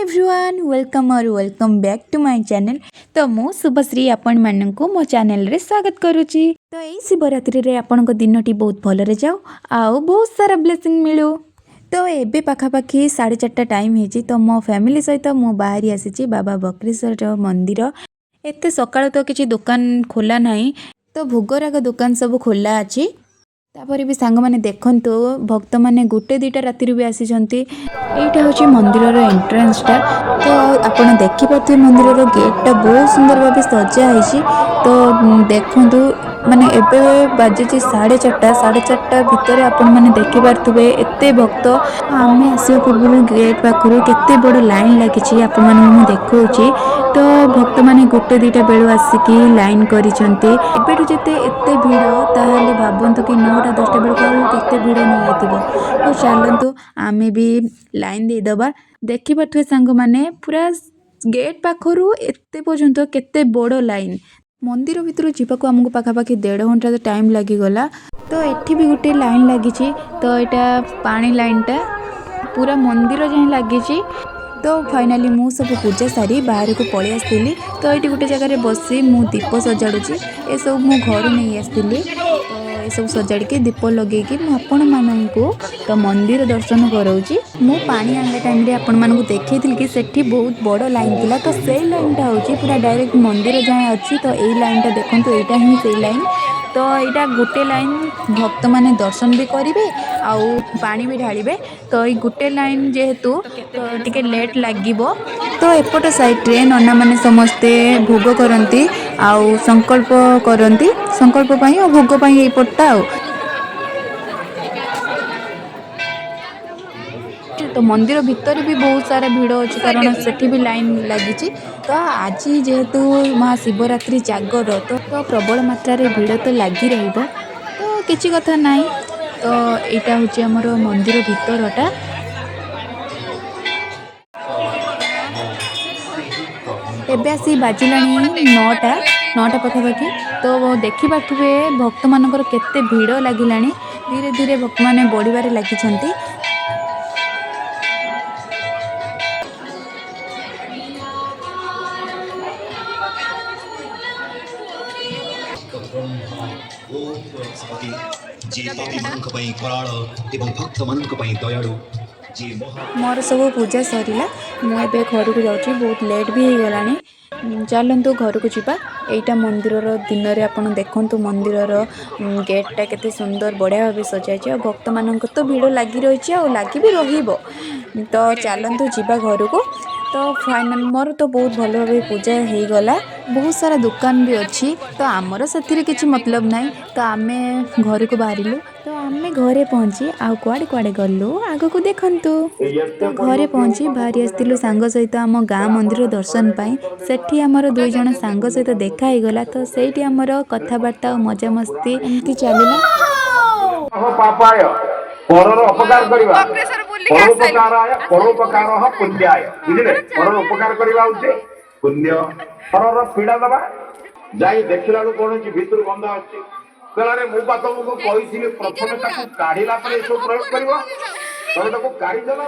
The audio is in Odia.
Everyone, welcome or welcome back to my channel. ତ ମୁଁ ଶୁଭଶ୍ରୀ ଆପଣମାନଙ୍କୁ ମୋ ଚ୍ୟାନେଲ୍ରେ ସ୍ୱାଗତ କରୁଛି। ତ ଏଇ ଶିବରାତ୍ରିରେ ଆପଣଙ୍କ ଦିନଟି ବହୁତ ଭଲରେ ଯାଉ ଆଉ ବହୁତ ସାରା ବ୍ଲେସିଂ ମିଳୁ। ତ ଏବେ ପାଖାପାଖି 4:30 ଟାଇମ୍ ହେଇଛି। ତ ମୋ ଫ୍ୟାମିଲି ସହିତ ମୁଁ ବାହାରି ଆସିଛି ବାବା ବକ୍ରେଶ୍ୱର ମନ୍ଦିର। ଏତେ ସକାଳୁ ତ କିଛି ଦୋକାନ ଖୋଲା ନାହିଁ, ତ ଭୋଗରାଗ ଦୋକାନ ସବୁ ଖୋଲା ଅଛି। ତାପରେ ବି ସାଙ୍ଗମାନେ ଦେଖନ୍ତୁ, ଭକ୍ତମାନେ ଗୋଟେ ଦୁଇଟା ରାତିରୁ ବି ଆସିଛନ୍ତି। ଏଇଟା ହେଉଛି ମନ୍ଦିରର ଏଣ୍ଟ୍ରାନ୍ସଟା। ତ ଆପଣ ଦେଖିପାରୁଥିବେ, ମନ୍ଦିରର ଗେଟ୍ଟା ବହୁତ ସୁନ୍ଦର ଭାବେ ସଜା ହେଇଛି। ତ ଦେଖନ୍ତୁ, ମାନେ ଏବେ ବାଜିଛି 4:30। 4:30 ଭିତରେ ଆପଣମାନେ ଦେଖିପାରୁଥିବେ ଏତେ ଭକ୍ତ। ଆମେ ଆସିବା ପୂର୍ବରୁ ଗେଟ୍ ପାଖରୁ କେତେ ବଡ଼ ଲାଇନ୍ ଲାଗିଛି, ଆପଣମାନଙ୍କୁ ମୁଁ ଦେଖାଉଛି। ତ ଭକ୍ତମାନେ ଗୋଟେ ଦୁଇଟା ବେଳୁ ଆସିକି ଲାଇନ୍ କରିଛନ୍ତି। ଏବେଠୁ ଯେତେ ଏତେ ଭିଡ଼, ତାହେଲେ ଭାବନ୍ତୁ କି 9ଟା 10ଟା ବେଳକୁ ଆଉ କେତେ ଭିଡ଼ ନ ହେଇଥିବ। ହଉ, ଚାଲନ୍ତୁ, ଆମେ ବି ଲାଇନ୍ ଦେଇଦେବା। ଦେଖିପାରୁଥିବେ ସାଙ୍ଗମାନେ, ପୁରା ଗେଟ୍ ପାଖରୁ ଏତେ ପର୍ଯ୍ୟନ୍ତ କେତେ ବଡ଼ ଲାଇନ୍। ମନ୍ଦିର ଭିତରୁ ଯିବାକୁ ଆମକୁ ପାଖାପାଖି ଦେଢ଼ ଘଣ୍ଟା ଟାଇମ୍ ଲାଗିଗଲା। ତ ଏଠି ବି ଗୋଟେ ଲାଇନ୍ ଲାଗିଛି। ତ ଏଇଟା ପାଣି ଲାଇନ୍ଟା ପୁରା ମନ୍ଦିର ଯାଏଁ ଲାଗିଛି। ତ ଫାଇନାଲି ମୁଁ ସବୁ ପୂଜା ସାରି ବାହାରକୁ ପଳେଇ ଆସିଥିଲି। ତ ଏଇଠି ଗୋଟେ ଜାଗାରେ ବସି ମୁଁ ଦୀପ ସଜାଡ଼ୁଛି। ଏସବୁ ମୁଁ ଘରୁ ନେଇ ଆସିଥିଲି। ତ ଏସବୁ ସଜାଡ଼ିକି, ଦୀପ ଲଗେଇକି ମୁଁ ଆପଣମାନଙ୍କୁ ତ ମନ୍ଦିର ଦର୍ଶନ କରାଉଛି। ମୁଁ ପାଣି ଆଣିଲା ଟାଇମ୍ରେ ଆପଣମାନଙ୍କୁ ଦେଖେଇଥିଲି କି ସେଠି ବହୁତ ବଡ଼ ଲାଇନ୍ ଥିଲା। ତ ସେଇ ଲାଇନ୍ଟା ହେଉଛି ପୁରା ଡାଇରେକ୍ଟ ମନ୍ଦିର ଯାଏଁ ଅଛି। ତ ଏଇ ଲାଇନ୍ଟା ଦେଖନ୍ତୁ, ଏଇଟା ହିଁ ସେଇ ଲାଇନ୍। ତ ଏଇଟା ଗୋଟେ ଲାଇନ୍, ଭକ୍ତମାନେ ଦର୍ଶନ ବି କରିବେ ଆଉ ପାଣି ବି ଢାଳିବେ। ତ ଏଇ ଗୋଟେ ଲାଇନ୍ ଯେହେତୁ, ତ ଟିକେ ଲେଟ୍ ଲାଗିବ। ତ ଏପଟ ସାଇଡ଼୍ରେ ନନାମାନେ ସମସ୍ତେ ଭୋଗ କରନ୍ତି ଆଉ ସଂକଳ୍ପ କରନ୍ତି, ସଂକଳ୍ପ ପାଇଁ ଆଉ ଭୋଗ ପାଇଁ ଏଇପଟଟା। ଆଉ ତ ମନ୍ଦିର ଭିତରେ ବି ବହୁତ ସାରା ଭିଡ଼ ଅଛି, କାରଣ ସେଠି ବି ଲାଇନ୍ ଲାଗିଛି। ତ ଆଜି ଯେହେତୁ ମହାଶିବରାତ୍ରି ଜାଗର, ତ ପ୍ରବଳ ମାତ୍ରାରେ ଭିଡ଼ ତ ଲାଗି ରହିବ। ତ କିଛି କଥା ନାହିଁ। ତ ଏଇଟା ହେଉଛି ଆମର ମନ୍ଦିର ଭିତରଟା। ଏବେ ଆସି ବାଜିଲାଣି 9ଟା, 9ଟା ପାଖାପାଖି। ତ ଦେଖିପାରୁଥିବେ ଭକ୍ତମାନଙ୍କର କେତେ ଭିଡ଼ ଲାଗିଲାଣି। ଧୀରେ ଧୀରେ ଭକ୍ତମାନେ ବଢ଼ିବାରେ ଲାଗିଛନ୍ତି। ଯିଏ ପାପୀମାନଙ୍କ ପାଇଁ କରାଳ ଏବଂ ଭକ୍ତମାନଙ୍କ ପାଇଁ ଦୟାଳୁ, ଯିଏ ମହା ମୋର ସବୁ ପୂଜା ସରିଲା। ମୁଁ ଏବେ ଘରକୁ ଯାଉଛି। ବହୁତ ଲେଟ୍ ବି ହେଇଗଲାଣି। ଚାଲନ୍ତୁ, ଘରକୁ ଯିବା। ଏଇଟା ମନ୍ଦିରର ଦିନରେ ଆପଣ ଦେଖନ୍ତୁ, ମନ୍ଦିରର ଗେଟ୍ଟା କେତେ ସୁନ୍ଦର ବଢ଼ିଆ ଭାବେ ସଜାଇଛି। ଆଉ ଭକ୍ତମାନଙ୍କ ତ ଭିଡ଼ ଲାଗି ରହିଛି ଆଉ ଲାଗି ବି ରହିବ। ତ ଚାଲନ୍ତୁ ଯିବା ଘରକୁ। ତ ଫାଇନାଲ୍ ମୋର ତ ବହୁତ ଭଲ ଭାବେ ପୂଜା ହେଇଗଲା। ବହୁତ ସାରା ଦୋକାନ ବି ଅଛି, ତ ଆମର ସେଥିରେ କିଛି ମତଲବ ନାହିଁ। ତ ଆମେ ଘରକୁ ବାହାରିଲୁ। ତ ଆମେ ଘରେ ପହଞ୍ଚି ଆଉ କୁଆଡ଼େ କୁଆଡ଼େ ଗଲୁ, ଆଗକୁ ଦେଖନ୍ତୁ। ତ ଘରେ ପହଞ୍ଚି ବାହାରି ଆସିଥିଲୁ ସାଙ୍ଗ ସହିତ ଆମ ଗାଁ ମନ୍ଦିର ଦର୍ଶନ ପାଇଁ। ସେଠି ଆମର ଦୁଇ ଜଣ ସାଙ୍ଗ ସହିତ ଦେଖା ହେଇଗଲା। ତ ସେଇଠି ଆମର କଥାବାର୍ତ୍ତା ଆଉ ମଜାମସ୍ତି ଏମିତି ଚାଲିଲା। ପାପାୟ, ପରର ଅପକାର କରିବା। ବକ୍ରେଶ୍ୱର ବୁଲିକି ଆସିସାରିଲୁ। ପରୋପକାରାୟ, ପରୋପକାର ପୁଣ୍ୟାୟ, ବୁଝିଲେ? ପରର ଉପକାର କରିବା ହଉଛି ପୁଣ୍ୟ। ପରର ପୀଡା ଦବା। ଯାଇ ଦେଖିଲା ବେଳକୁ କଣ ହେଇଛି? ଭିତରୁ ଗନ୍ଧ ଆସୁଛି। କହିଲା, "ଆରେ, ମୁଁ ବା ତମକୁ କହିଥିଲି, ପ୍ରଥମେ ତାକୁ କାଢିଲା ପରେ ଏସବୁ ପ୍ରୟୋଗ କରିବ। ତମେ ତାକୁ କାଢିଛ ନା?"